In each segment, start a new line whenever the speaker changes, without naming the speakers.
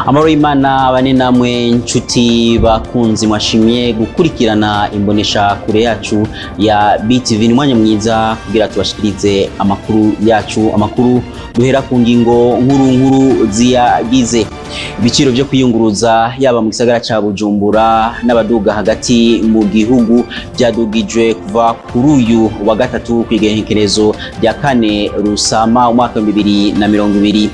Amahoro y'Imana bane namwe, nshuti bakunzi mwashimye gukurikirana imbonesha kure yacu ya BTV. Ni umwanya mwiza kugira tubashikirize amakuru yacu, amakuru duhera ku ngingo nkuru nkuru ziyagize. Ibiciro byo kwiyunguruza yaba mu gisagara ca Bujumbura n'abaduga hagati mu gihugu byadugijwe kuva kuri uyu wa gatatu kw'igenekerezo rya 4 Rusama umwaka 2022.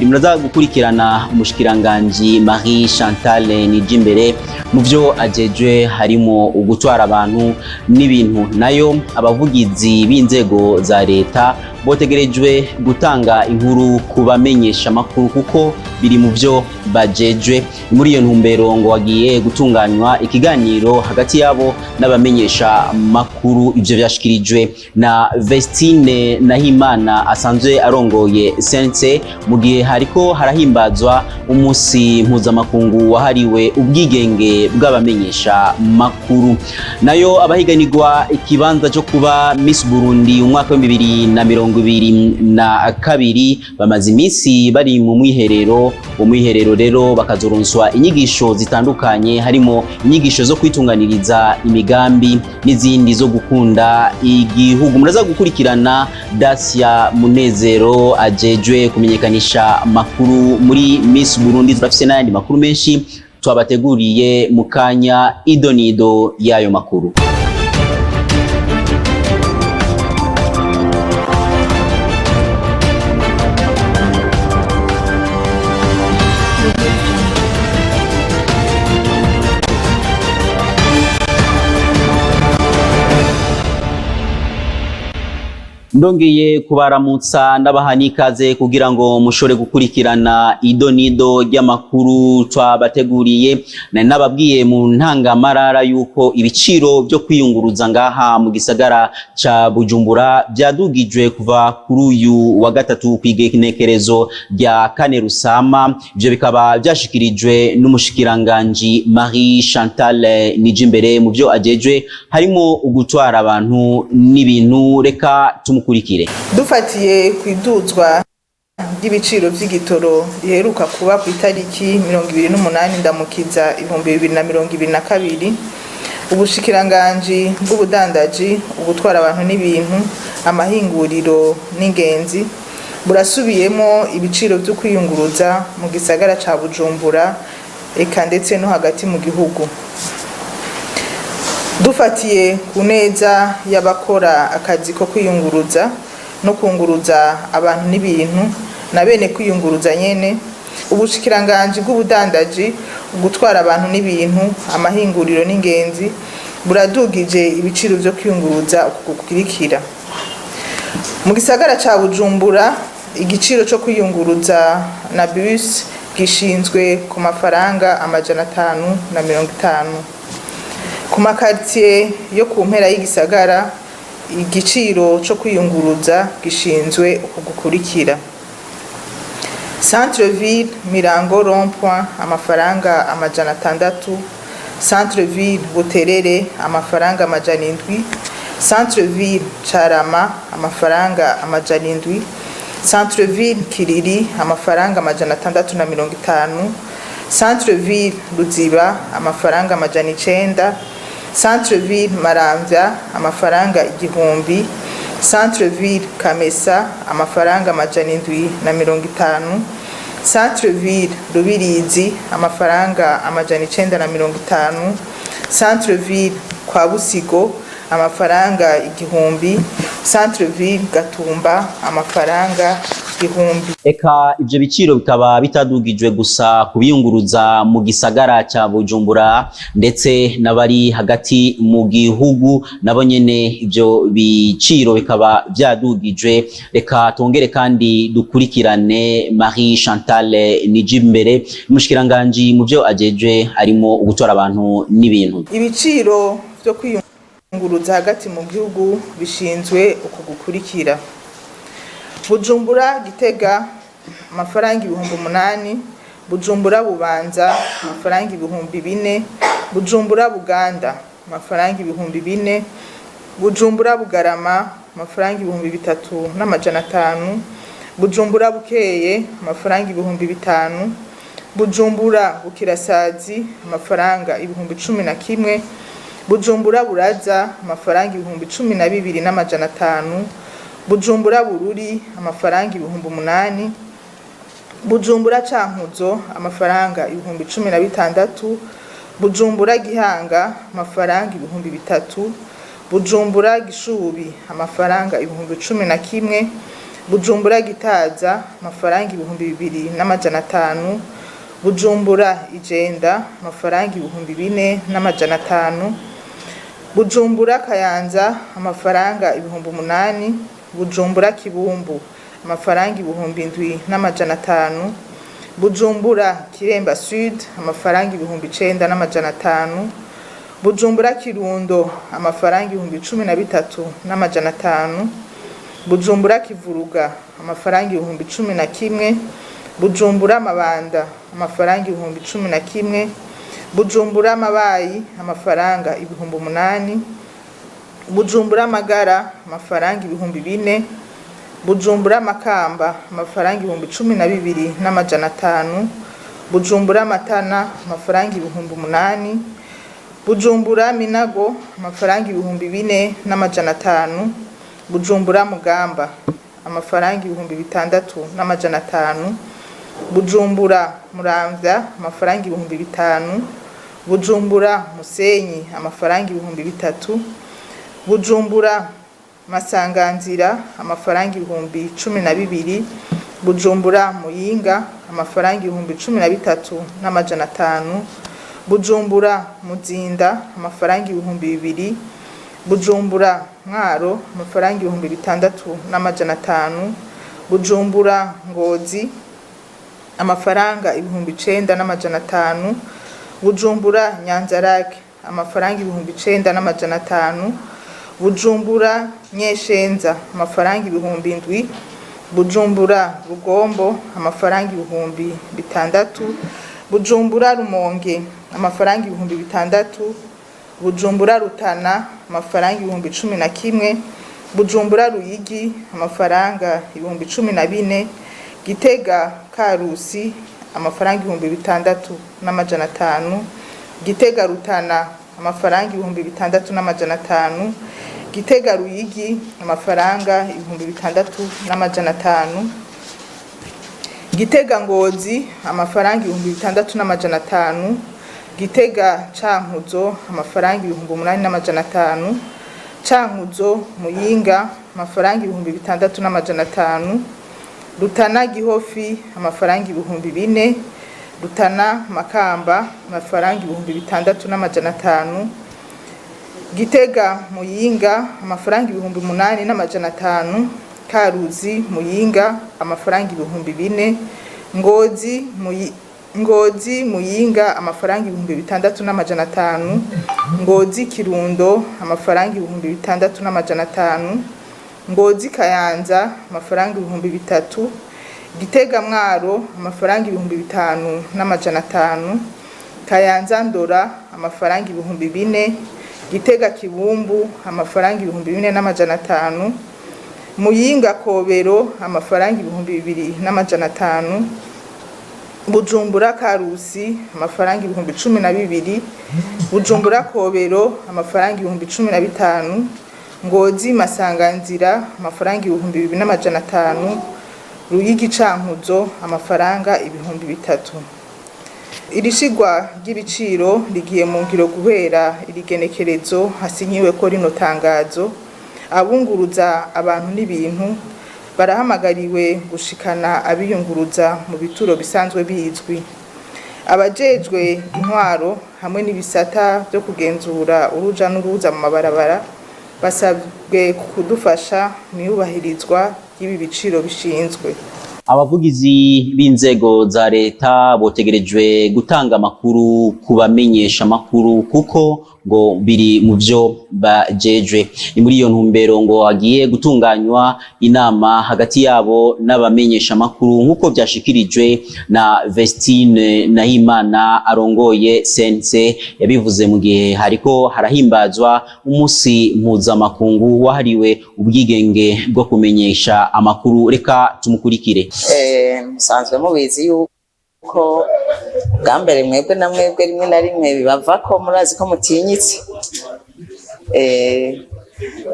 Muraza gukurikirana umushikiranganji Marie Chantal Nijimbere, mu byo ajejwe harimo ugutwara abantu n'ibintu. Nayo abavugizi b'inzego za leta botegerejwe gutanga inkuru ku bamenyesha makuru kuko biri mu byo bajejwe. Muri iyo ntumbero ngo wagiye gutunganywa ikiganiro hagati yabo n'abamenyesha makuru. Ivyo vyashikirijwe na Vestine Nahimana asanzwe arongoye Sense, mu gihe hariko harahimbazwa umunsi mpuzamakungu wahariwe ubwigenge bw'abamenyesha makuru. Nayo abahiganirwa ikibanza cyo kuba Miss Burundi umwaka wa 2022 bamaze iminsi bari mu mwiherero. Mu mwiherero rero bakazoronswa inyigisho zitandukanye, harimo inyigisho zo kwitunganiriza imigambi n'izindi zo gukunda igihugu. Muraza gukurikirana Dacia Munezero ajejwe kumenyekanisha makuru muri Miss Burundi. Turafise n'ayandi makuru menshi twabateguriye mu kanya, idonido y'ayo makuru. Ndongeye kubaramutsa, ndabaha n'ikaze kugira ngo mushobore gukurikirana idonido ry'amakuru twabateguriye. Nari nababwiye mu ntangamarara yuko ibiciro byo kwiyunguruza ngaha mu gisagara ca Bujumbura byadugijwe kuva kuri uyu wa gatatu kw'igenekerezo rya 4 Rusama. Ivyo bikaba byashikirijwe n'umushikiranganji Marie Chantal Nijimbere, mu byo ajejwe harimo ugutwara abantu n'ibintu. Reka tumukurikire.
Dufatiye ku iduzwa ry'ibiciro vy'igitoro riheruka kuba ku itariki 28 Ndamukiza 2022, ubushikiranganji bw'ubudandaji, ugutwara abantu n'ibintu, amahinguriro n'ingenzi burasubiyemo ibiciro vyo kwiyunguruza mu gisagara ca Bujumbura eka ndetse no hagati mu gihugu. Dufatiye ku neza y'abakora akazi ko kwiyunguruza no kunguruza abantu n'ibintu na bene kwiyunguruza nyene, ubushikiranganji bw'ubudandaji, ugutwara abantu n'ibintu, amahinguriro n'ingenzi buradugije ibiciro vyo kwiyunguruza uku gukurikira. Mu gisagara ca Bujumbura igiciro co kwiyunguruza na bus gishinzwe ku mafaranga 550. Ku makartier yo ku mpera y'igisagara igiciro co kwiyunguruza gishinzwe uku gukurikira: Centre ville Mirango rond-point amafaranga 600, Centre ville Buterere amafaranga 700, Centre ville Carama amafaranga 700, Centre ville Kiriri amafaranga 650, Centre ville Ruziba amafaranga 900, Centre ville Maramvya amafaranga 1000, Centre ville Kamesa amafaranga 750, Centre ville Rubirizi amafaranga 950, Centre ville kwa Busigo amafaranga 1000, Centre ville Gatumba amafaranga 1000.
Eka ivyo biciro bikaba bitadugijwe gusa kubiyunguruza mu gisagara ca Bujumbura, ndetse n'abari hagati mu gihugu nabo nyene ivyo biciro bikaba vyadugijwe. Reka tongere kandi dukurikirane Marie Chantal Nijimbere, umushikiranganji mu byo ajejwe harimo ugutora abantu n'ibintu.
Ibiciro vyo kwiyunguruza hagati mu gihugu bishinzwe uku gukurikira: Bujumbura Gitega amafaranga 8000, Bujumbura Bubanza amafaranga 4000, Bujumbura Buganda amafaranga 4000, Bujumbura Bugarama amafaranga 3500, Bujumbura Bukeye amafaranga 5000, Bujumbura Bukirasazi amafaranga 11,000, Bujumbura Buraza amafaranga 12,500, Bujumbura Bururi amafaranga 8,000, Bujumbura Cankuzo amafaranga 16,000, Bujumbura Gihanga amafaranga 3,000, Bujumbura Gishubi amafaranga 11,000, Bujumbura Gitaza amafaranga 2,500, Bujumbura Ijenda amafaranga 4,500, Bujumbura Kayanza amafaranga 8,000, Bujumbura Kibumbu amafaranga 7,500, Bujumbura Kiremba Sud amafaranga 9,500, Bujumbura Kirundo amafaranga 13,500, Bujumbura Kivuruga amafaranga 11,000, Bujumbura Mabanda amafaranga 11,000, Bujumbura Mabayi amafaranga 8,000, Bujumbura Magara amafaranga 4,000, Bujumbura Makamba amafaranga 12,500, Bujumbura Matana amafaranga 8,000, Bujumbura Minago amafaranga 4,500, Bujumbura Mugamba amafaranga 6,500, Bujumbura Muramvya amafaranga 5,000, Bujumbura Musenyi amafaranga 3,000, Bujumbura Masanganzira amafaranga 12,000, Bujumbura Muyinga amafaranga 13,500, Bujumbura Muzinda amafaranga 2,000, Bujumbura Mwaro amafaranga 6,500, Bujumbura Ngozi amafaranga 9,500, Bujumbura Nyanzarake amafaranga 9,500, Bujumbura Nyeshenza amafaranga 7,000, Bujumbura Rugombo amafaranga 6,000, Bujumbura Rumonge amafaranga 6,000, Bujumbura Rutana amafaranga 11,000, Bujumbura Ruyigi amafaranga 14,000, Gitega Karusi amafaranga 6,500, Gitega Rutana amafaranga 6,500, Gitega Ruyigi amafaranga 6,500, Gitega Ngozi amafaranga 6,500, Gitega Cankuzo amafaranga 8,500, Cankuzo Muyinga amafaranga 6,500, Rutana Gihofi amafaranga 4,000, Rutana Makamba amafaranga 6,500, Gitega Muyinga amafaranga 8,500, Karuzi Muyinga amafaranga 4,000, Ngozi Muyinga amafaranga 6,500, Ngozi Kirundo amafaranga 6,500, Ngozi Kayanza amafaranga 3,000, Gitega Mwaro amafaranga 5,500, Kayanza Ndora amafaranga 4,000, Gitega Kibumbu amafaranga 4,500, Muyinga Kobero amafaranga 2,500, Bujumbura Karusi amafaranga 12,000, Bujumbura Kobero amafaranga 15,000, Ngozi Masanganzira amafaranga 2,500, Ruyigi Cankuzo amafaranga 3,000. Irishigwa ry'ibiciro rigiye mu ngiro guhera irigenekerezo hasinyiwe ko rino tangazo. Abunguruza abantu n'ibintu barahamagariwe gushikana abiyunguruza mu bituro bisanzwe bizwi. Abajejwe intwaro hamwe n'ibisata byo kugenzura uruja n'uruza mu mabarabara basabwe kudufasha mu iyubahirizwa ry'ibi biciro bishinzwe.
Abavugizi b'inzego za leta botegerejwe gutanga amakuru kubamenyesha amakuru kuko ngo biri mu vyo bajejwe. Ni muri iyo ntumbero ngo hagiye gutunganywa inama hagati yabo n'abamenyesha amakuru, nk'uko vyashikirijwe na Vestine Nahimana arongoye CNC. Yabivuze mu gihe hariko harahimbazwa umunsi mpuzamakungu wahariwe ubwigenge bwo kumenyesha amakuru. Reka tumukurikire.
Musanzwe mubizi yuko Ko bwa mbere mwebwe na mwebwe rimwe na rimwe bibava ko murazi ko mutinyitse.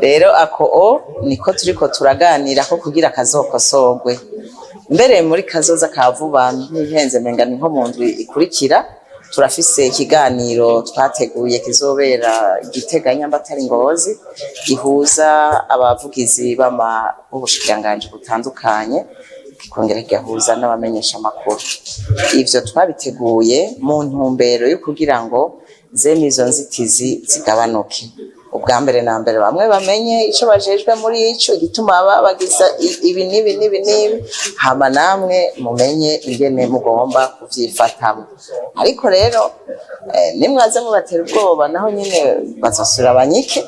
Rero ako o niko turiko turaganira ko kugira kazokosorwe mbere muri kazoza ka vuba. Ntihenze, menga ni nko mu ndwi ikurikira, turafise ikiganiro twateguye kizobera Igitega, nyamba atari Ngozi, gihuza abavugizi b'ama b'ubushikiranganji butandukanye, kikongera kigahuza n'abamenyesha amakuru. Ivyo twabiteguye mu ntumbero yo kugira ngo zene izo nzitizi zigabanuke. Ubwa mbere na mbere bamwe bamenye ico bajejwe muri ico, igituma babagiza ibi n'ibi n'ibi n'ibi, hama namwe mumenye ingene mugomba kuvyifatamwo. Ariko rero nimwaze mubatera ubwoba, naho nyene bazosubira banyike.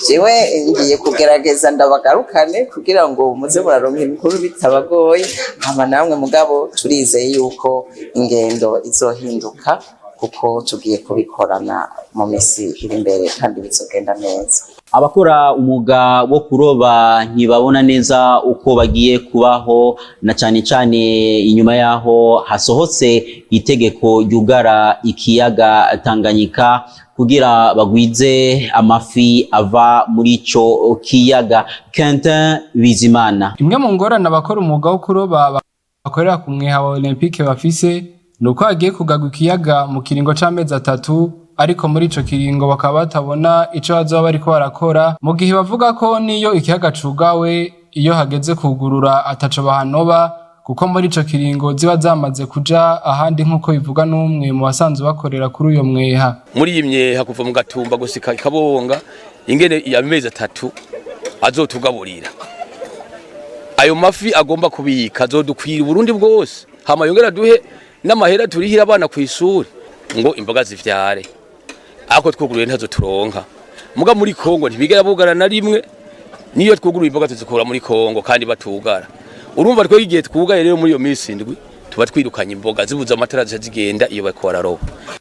Jewe ngiye kugerageza ndabagarukane kugira ngo muze muraronka ibikuru bitabagoye. Hama namwe mugabo turizeye yuko ingendo izohinduka, kuko tugiye kubikorana mu misi iri imbere kandi bizogenda neza.
Abakora umwuga wo kuroba ntibabona neza uko bagiye kubaho, na cane cane inyuma yaho hasohotse itegeko ryugara ikiyaga Tanganyika kugira bagwize amafi ava muri ico kiyaga. Quentin Bizimana.
Imwe mu ngorane abakora umwuga wo kuroba bakorera ku mweha wa Olympique bafise ni uko hagiye kugagwa ikiyaga mu kiringo c'amezi 3, ariko muri ico kiringo bakaba batabona ico bazoba bariko barakora, mu gihe bavuga ko niyo ikiyaga cugawe, iyo hageze kugurura ataco bahanoba, kuko muri ico kiringo ziba zamaze kuja ahandi, nk'uko bivuga n'umwe mu basanzwe bakorera kuri uyo mweha.
Muri iyi myeha kuva mu Gatumba gusika Ikabonga, ingene amezi 3 azotugaburira ayo mafi agomba kubika, azodukwira Burundi bwose, hama yongera duhe n'amahera turihira abana ku ishuri ngo imboga zivyare. Ako twuguruye ntazo turonka. Muga muri Kongo ntibigera bugara na rimwe. Niyo twuguruye, imboga tuzikura muri Kongo kandi batugara. Urumva twe igihe twugaye rero muri iyo minsi 7 tuba twirukanye imboga, zibuze amatara zica zigenda iyo bariko bararoba.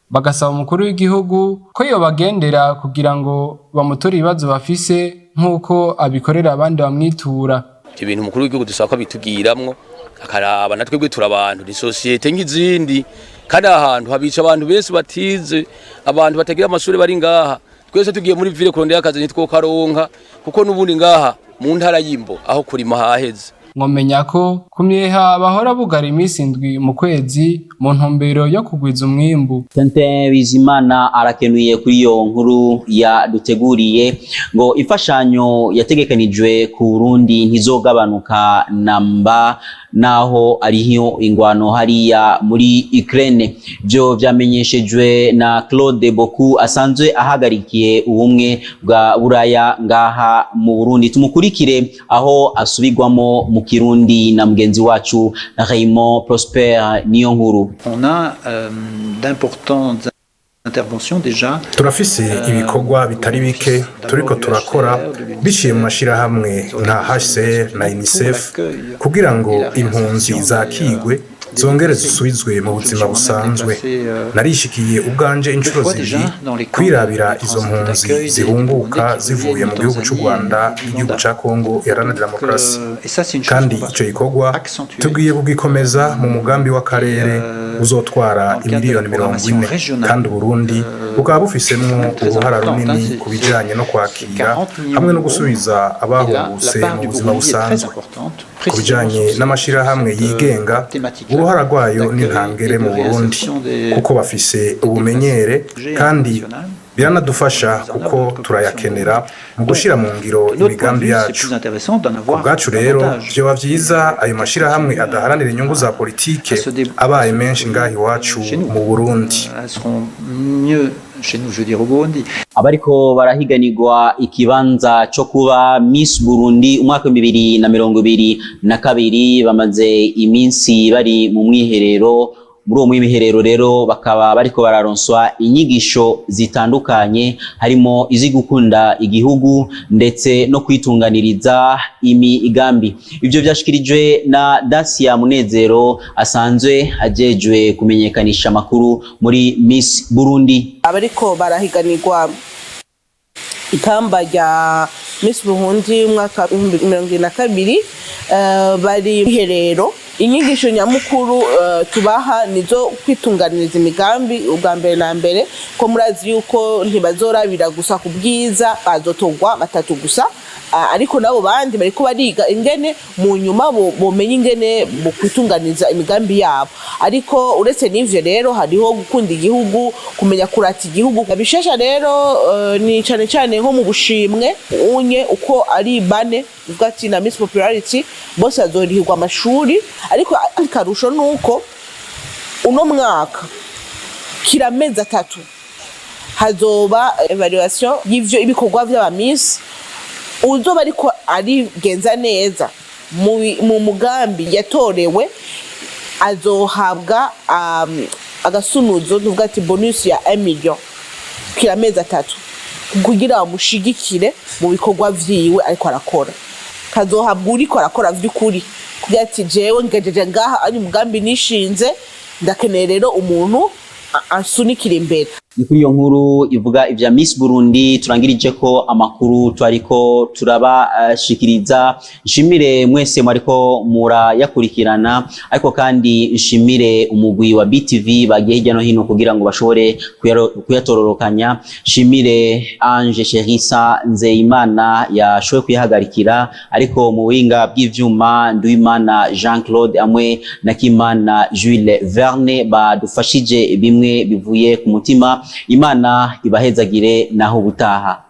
Bagasaba umukuru w'igihugu ko yobagendera kugira ngo bamutore ibibazo bafise nk'uko abikorera abandi bamwitura.
Ibyo bintu umukuru w'igihugu dusaba ko abitugiramwo, akaraba na twebwe turi abantu, ni société nk'izindi. Kandi aha hantu habica abantu benshi batize, abantu batagira amashuri bari ngaha. Twese tugiye muri ville kurondera akazi ntitwokaronka, kuko n'ubundi ngaha mu ntara y'Imbo aho kurima haheze.
Mwomenya ko ku myeha bahora bugara iminsi 7 mu kwezi mu ntumbero yo kugwiza umwimbu.
Quentin Bizimana arakenuye kuri iyo nkuru yaduteguriye. Ngo imfashanyo yategekanijwe ku Burundi ntizogabanuka namba naho ariho ingwano hariya muri Ukraine. Byo vyamenyeshejwe na Claude Boku asanzwe ahagarikiye ubumwe bwa Buraya ngaha mu Burundi. Tumukurikire aho asubirwamo mu Kirundi na mugenzi wacu Raymond Prosper Niyonkuru.
On a d'importantes interventions déjà.
Turafise ibikorwa bitari bike turiko turakora biciye mu mashirahamwe nka HCR na UNICEF kugira ngo impunzi zakigwe zongere zisubizwe mu buzima busanzwe. Narishikiye ubwanje inshuro zibiri kwirabira izo mpunzi zihunguka zivuye mu gihugu c'u Rwanda n'igihugu ca Kongo Iharanira Demokarasi, kandi ico gikorwa tugiye kugikomeza mu mugambi w'akarere uzotwara imiliyoni 40, kandi Uburundi bukaba bufisemwo uruhara runini ku bijanye no kwakira hamwe no gusubiza abahungutse mu buzima busanzwe. Ku bijanye n'amashirahamwe yigenga, uruhara rwayo ni ntangere mu Burundi, kuko bafise ubumenyere kandi biranadufasha kuko turayakenera mu gushira mu ngiro imigambi yacu. Ku bwacu rero vyoba vyiza ayo mashirahamwe adaharanira inyungu za politike abaye menshi ngaha iwacu mu Burundi.
Chez nous, je veux dire au Burundi.
Abariko barahiganirwa ikibanza co kuba Miss Burundi umwaka 2022 bamaze iminsi bari mu mwiherero. Muri uwo mwiherero rero bakaba bariko bararonswa inyigisho zitandukanye, harimo izi gukunda igihugu ndetse no kwitunganiriza imigambi. Ivyo vyashikirijwe na Dacia Munezero asanzwe ajejwe kumenyekanisha amakuru muri Miss Burundi.
Abariko barahiganirwa ikamba rya Miss Burundi umwaka 2022 bari mwiherero. Inyigisho nyamukuru tubaha nizo kwitunganiriza imigambi ubwa mbere na mbere, ko murazi yuko ntibazorabira gusa ku bwiza, bazotogwa batatu gusa. Ariko nabo bandi bariko bariga ingene mu nyuma bomenya ingene bo kwitunganiza imigambi yabo. Ariko uretse n'ivyo rero, hariho gukunda igihugu, kumenya kurata igihugu. Bishasha rero ni cane cane nko mu bushimwe unye uko ari bane, uvuga ati na Miss Popularity, bose bazorihirwa amashuri. Ariko akarusho nuko uno mwaka kira mezi 3 hazoba évaluation y'ivyo ibikorwa vy'aba Miss. Uzoba ariko arigenza neza mu mugambi yatorewe azohabwa agasunuzo, tuvuga ati bonus ya 1 million kira amezi 3, kugira bamushigikire mu bikorwa vyiwe ariko arakora. Kazohabwa uriko arakora vy'ukuri, kugira ati jewe ngejeje ngaha ari umugambi nishinze, ndakeneye rero umuntu ansunikira imbere.
Ni kuri iyo nkuru ivuga ivya Miss Burundi turangirije ko amakuru twariko turabashikiriza. Nshimire mwese mwariko murayakurikirana, ariko kandi nshimire umugwi wa BTV bagiye hirya no hino kugira ngo bashobore kuyatororokanya. Nshimire Ange Sherisa Nzeyimana yashoboye kuyahagarikira, ariko mu buhinga bw'ivyuma Nduwimana Jean Claude amwe na Kimana Jules Verne badufashije bimwe bivuye ku mutima. Imana ibahezagire, naho ubutaha.